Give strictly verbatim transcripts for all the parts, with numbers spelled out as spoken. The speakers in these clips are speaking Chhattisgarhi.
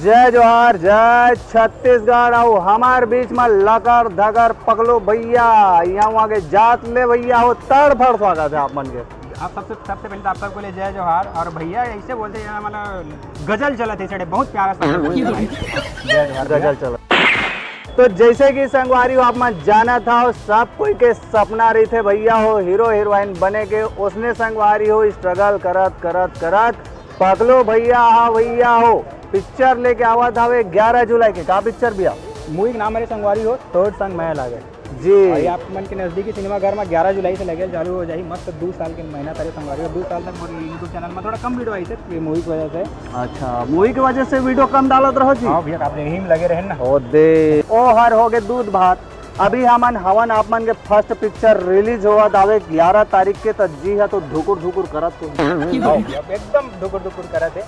जय जोहार, जय छत्तीसगढ़। अउ हमार बीच में लकर धकर पकलो भैया, यहाँ वहाँ के जात ले भैया हो, तड़ फड़ स्वागत है आप मन के। आप सबसे, सबसे पहले तो आप सबको ले जय जोहार। और भैया ऐसे बोलते हैं, मतलब गजल चलत है, सड़े बहुत प्यारा सा गजल है। जय जोहार भैया। गजल चलत। तो जैसे कि संगवारी हो, आप मन जानत हो, सब कोई के सपना रहिथे भैया हो हीरो हीरोइन बने के। ओसने संगवारी हो, स्ट्रगल करत करत करत पकलो भैया हा भैया हो, पिक्चर लेके आवत हवे ग्यारह जुलाई के। का पिक्चर भैया? मूवी के नाम हरे संगवारी हो तोर संग मया लागे। जी। और ये आप मन के नजदीकी सिनेमा घर में ग्यारह जुलाई से लगे चालू हो जाही। मस्त दू साल के मेहनत हरे संगवारी हो, दू साल तक मोर YouTube चैनल में थोड़ा कम वीडियो आई थे ये मूवी की वजह से। अच्छा, मूवी की वजह से वीडियो कम डालत रहो जी? हाँ भैया, आप यही में लगे रहे ना। ओ दे, ओ हर हो गए दूध भात। अभी हमन हवन आप मन के फर्स्ट पिक्चर रिलीज होवत आवे ग्यारह तारीख के, त जी हा तो धुकुर धुकुर करत हो। हाँ भैया, एकदम धुकुर धुकुर करत है।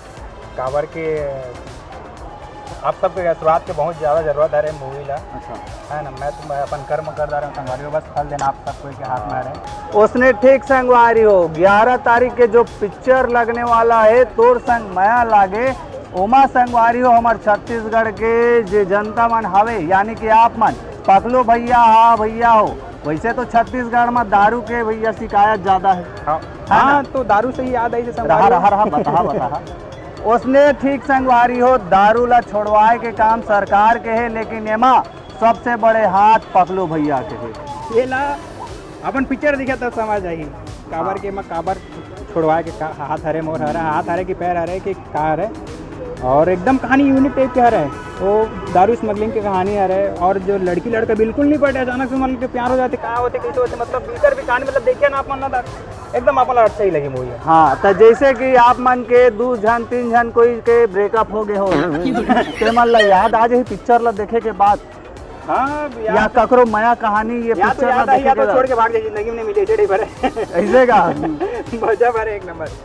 काबर के आप सबके आशीर्वाद के बहुत ज्यादा जरूरत है रे मूवी ला। अच्छा। है ना, मैं तो, मैं अपन कर्म कर रहा हूँ संगवारी हो, बस फल देना आप सबको के हाथ में है। उसने ठीक संगवारी हो, ग्यारह तारीख के जो पिक्चर लगने वाला है तोर संग मया लागे, ओमा संगवारी हो हमर छत्तीसगढ़ के जे जनता मन हवे, यानी कि आप मन पकलो भैया, हाँ भैया हो। वैसे तो छत्तीसगढ़ में दारू के भैया शिकायत ज्यादा है। हाँ। है ना? हाँ, तो दारू से ही याद आई जैसे रहा, हमारे रहा, रहा, बता, बता। उसने ठीक संगवारी हो, दारू ला छोड़वाए के काम सरकार के है, लेकिन एमा सबसे बड़े हाथ पकलो भैया के है। ये ला अपन पिक्चर दिखे तब समझ आही, काबर हाँ। के एमा काबर छोड़वाए के का, हाथ हरे मोर हरे, हाथ हरे कि पैर हरे कि का हरे। और एकदम कहानी यूनिक टाइप के हरे, वो दारू स्मगलिंग के कहानी हरे। और जो लड़की लड़का बिल्कुल नहीं पटे, अचानक से मतलब के प्यार हो जाते, का होते, कैसे होते, मतलब भीतर भी कहानी मतलब देखिए ना आप मन ना, एकदम आप मन ला अच्छा ही लगी मूवी। हाँ, तो जैसे कि आप मन के दू झन तीन झन कोई के ब्रेकअप हो गए हो, ते मन ला याद आ जाही पिक्चर ला देखे के बाद? हाँ, या याद ककरो मया कहानी ये या तो पिक्चर ला याद आई, देखे या के तो बाद? छोड़ के भाग जाए, जिंदगी में नहीं मिले, जेड़े भरे। ऐसे का? मजा भरे एक नंबर।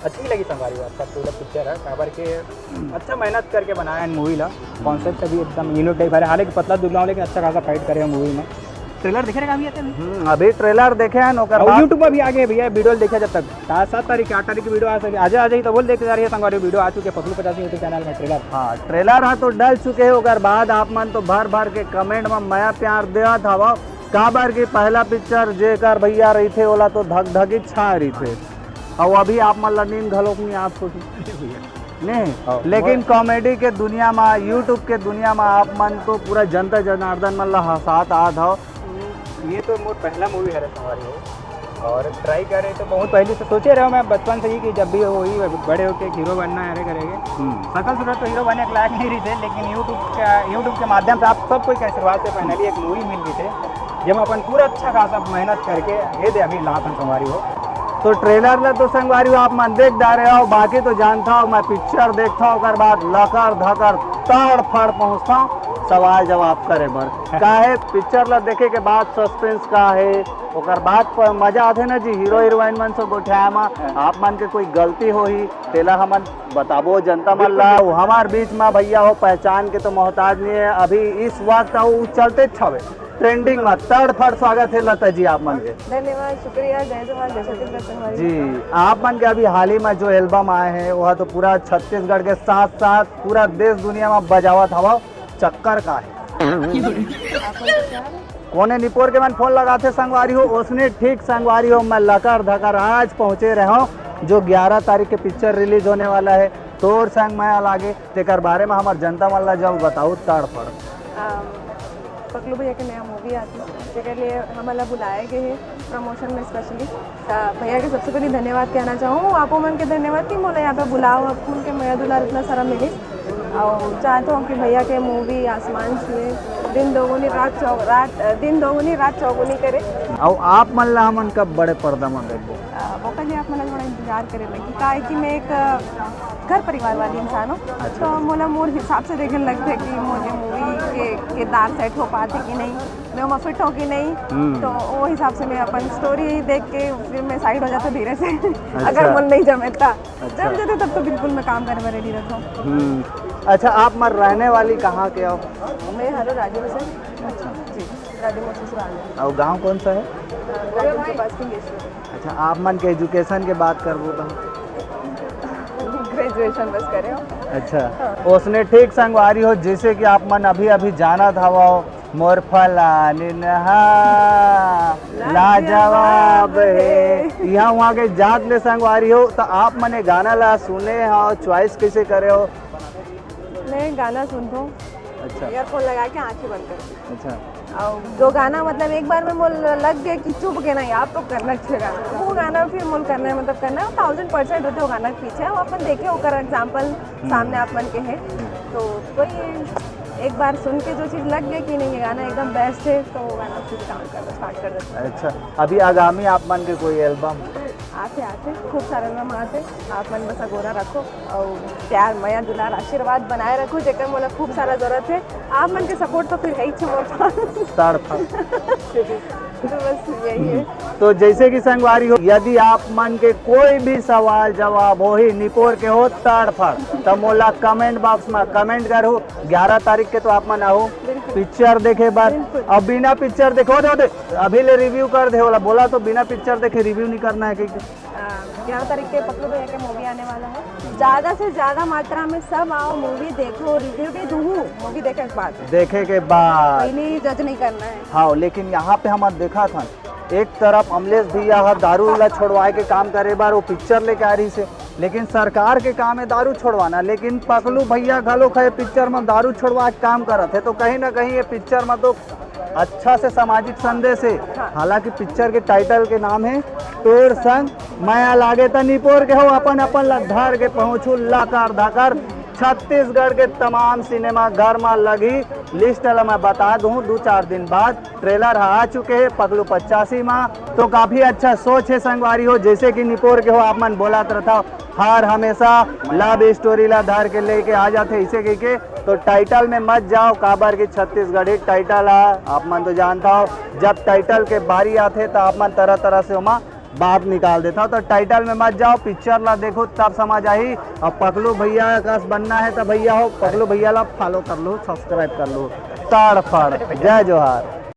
अच्छी लगी संगवारी हो, अच्छा पूरा पिक्चर है, काबर के अच्छा मेहनत करके बनाया है मूवी ला। कॉन्सेप्ट भी एकदम यूनिक टाइप है, हालांकि पतला दुबला हूँ लेकिन अच्छा खासा फाइट करे हैं मूवी में। ट्रेलर देखे रहे अभी आते हैं? हम्म, अभी ट्रेलर देखे हैं, ओकर और बाद YouTube पर भी आ गए भैया, वीडियो देखे जब तक। सात, सात तारीख के, आठ तारीख की वीडियो आ सके, आज, आज ही तो बोल देते जा रही है संगवारी, वीडियो आ चुके हैं पकलो पचासी YouTube चैनल में ट्रेलर। हाँ, ट्रेलर हा तो डल चुके हैं, ओकर बाद आप मन तो भर भर के कमेंट में मया प्यार देवत हवा, काबर की पहला पिक्चर जेकर भैया रहिथे ओला तो धक धक ही छा रहिथे। अउ अभी आप मन ला नींद घलोक नहीं आप सोची। नहीं, हाँ, लेकिन वो कॉमेडी के दुनिया में, YouTube के दुनिया में आप मन तो पूरा जनता जनार्दन मन ला हंसात आत हव। ये तो मोर पहला मूवी हरे संगवारी हो, और ट्राई करे तो बहुत पहले से सोचे रहे मैं बचपन से ही कि जब भी होही बड़े होके हीरो बनना है करेंगे। हम्म। सकल सूरत तो हीरो बने के लायक नहीं रहिथे, लेकिन YouTube का, YouTube के माध्यम से आप सब कोई के आशीर्वाद से फाइनली एक मूवी मिल गई थे, जेमा अपन पूरा अच्छा खासा मेहनत करके ये दे अभी लात हन संगवारी हो। तो ट्रेलर ला तो संगवारी हो आप मन देख डारे हो, बाकी तो जानता हो मैं पिक्चर देखता हूँ, ओकर बाद लकर धकर तड़ फड़ पहुँचता हूँ सवाल जवाब करे बर। काहे पिक्चर ला देखे के बाद सस्पेंस का है, ओकर बाद प-, मजा आथे ना जी, हीरो हीरोइन मन से गोठियाए मा आप मन के कोई गलती होही तेला हमन बताबो जनता मन ला। बिल्कुल। हमार बीच में भैया हो पहचान के तो मोहताज नहीं है, अभी इस वक्त वो चलते हवे ट्रेंडिंग में। तड़ फड़ स्वागत है लता जी आप मन के। धन्यवाद, शुक्रिया, जय जोहार, जय छत्तीसगढ़ संगवारी। जी, आप मन के अभी हाल ही में जो एल्बम आए हैं वह तो पूरा छत्तीसगढ़ के साथ साथ पूरा देश दुनिया में बजावत हवा, चक्कर का है? आप मन के क्या हाल है? कोने निपोर के मन फोन लगाथे संगवारी हो, ओसने ठीक संगवारी हो, मैं लकर धकर आज पहुँचे रहे हूँ जो ग्यारह तारीख के पिक्चर रिलीज होने वाला है तोर संग मया लागे, तेकर बारे में हमार जनता मन ला जब बताऊ तड़ फड़। अम, पकलू भैया के नया मूवी आती, जेकर लिए हमन ला बुलाए गए हैं प्रमोशन में स्पेशली। त भैया के सबसे पहले धन्यवाद कहना चाहूँ, आप मन के धन्यवाद कि मोला यहाँ पे बुलाओ, आप मन के मया दुलार इतना सारा मिली। और चाहता हूँ कि भैया के मूवी आसमान छुए, दिन दोगुनी रात चौ-, रात, दिन दोगुनी रात चौगुनी करे। अउ आप मन ला हमन कब बड़े पर्दा में देखबो? अ, वो कल आप मन ला थोड़ा इंतजार करे लगी, काहे कि मैं एक, अ, घर परिवार वाली इंसान हूँ, अच्छा। तो मोला मोर हिसाब से देखे लगथे कि मोर ये मूवी के किरदार सेट हो पाथे कि नहीं, मैं ओमा फिट हो कि नहीं, हम्म। तो वो हिसाब से मैं अपन स्टोरी देख के फिर मैं साइड हो जाता धीरे से। अच्छा। अगर मोला नहीं जमे ता, अच्छा। जम जाते तब तो बिल्कुल मैं काम करे में रेडी रहता हूँ। हम्म। अच्छा, आप मन रहने वाली कहाँ के हो? मैं हरो राजू से। अच्छा। जी, राजू मौसी से। और गाँव कौन सा है? राजू के पास किंगेश्वर। अच्छा, आप मन के एजुकेशन के बात करबो तो? ग्रेजुएशन बस करे हो। अच्छा, ओसने ठीक संगवारी हो, जैसे कि आप मन अभी अभी जानत हवव, मोर फलानिन हा लाजवाब हे। यहाँ वहाँ के जात ले संगवारी हो, तो आप मन ये गाना ला सुने हो, चॉइस कैसे करे हो? मैं गाना सुनता हूँ, अच्छा। ईयरफोन लगा के आँखें बंद करके। अच्छा। और जो गाना मतलब एक बार में मोल लग गया कि चुप के नहीं, आप तो करना चाहिए गाना, वो गाना फिर मोल करना है, मतलब करना है, थाउजेंड परसेंट रहते वो गाना के पीछे। वो अपन देखे, ओकर एग्जाम्पल सामने आप मन के है, तो वही एक बार सुन के जो चीज़ लग गया कि नहीं, ये गाना एकदम बेस्ट है, तो वो गाना फिर काम करना स्टार्ट कर देते हैं। अच्छा, अभी आगामी आप मन के कोई एल्बम? आते आते खूब सारा एल्बम आते, आप मन बस अगोरा रखो और प्यार, मया, दुलार, आशीर्वाद बनाए रखो, जेकर मोला खूब सारा जरूरत है। आप मन के सपोर्ट तो फिर है ही छे मोर पास। तड़फड़। तो बस यही है। तो जैसे कि संगवारी हो, यदि आप मन के कोई भी सवाल जवाब होही निपोर के हो तड़फड़, तो मोला कमेंट बॉक्स में कमेंट करो। ग्यारह तारीख के तो आप मन आहो बिल्कुल। पिक्चर देखे बर। बिल्कुल। अब बिना पिक्चर देखो दे, दे, अभी ले रिव्यू कर दे, बोला, बोला तो बिना पिक्चर देखे रिव्यू नहीं करना है, क्योंकि ग्यारह तारीख के पकड़ू भैया के मूवी आने वाला है, ज़्यादा से ज़्यादा मात्रा में सब आओ, मूवी देखो, रिव्यू भी दूँ मूवी देखे के बाद, देखे के बाद। पहले जज नहीं करना है। हाँ, लेकिन यहाँ पे हम देखा था, एक तरफ अमलेश भैया ह दारू ला छोड़वाए के काम करे बर वो पिक्चर लेके आ रही से, लेकिन सरकार के काम है दारू छोड़वाना, लेकिन पकलू भैया घलो खए पिक्चर में दारू छोड़वाए के काम करत है, तो कहीं ना कहीं ये पिक्चर में तो अच्छा से सामाजिक संदेश है। हालांकि पिक्चर के टाइटल के नाम है तोर संग मया लागे, त निपोर के हो अपन अपन ला धर के पहुँचू लाकर धाकर। छत्तीसगढ़ के तमाम सिनेमा घर में लगी, लिस्ट ला मैं बता दूँ, दो चार दिन बाद ट्रेलर ह आ चुके हे पकलू पचासी मा। तो काफी अच्छा सोच है संगवारी हो, जैसे कि निपोर के हो आप मन बोलत रहता हर हमेशा लव स्टोरी ला धर के लेके आ जाते इसे कह के। तो टाइटल में मत जाओ, काबर की छत्तीसगढ़ी टाइटल है, आप मन तो जानता हो, जब टाइटल के बारी आते तो आप मन तरह तरह से ओमा बात निकाल देता हो। तो टाइटल में मत जाओ, पिक्चर ला देखो तब समझ आही। और पकलू भैया कस बनना है तो भैया हो, पकलू भैया ला फॉलो कर लो, सब्सक्राइब कर लो। ताड़ फाड़, जय जोहार।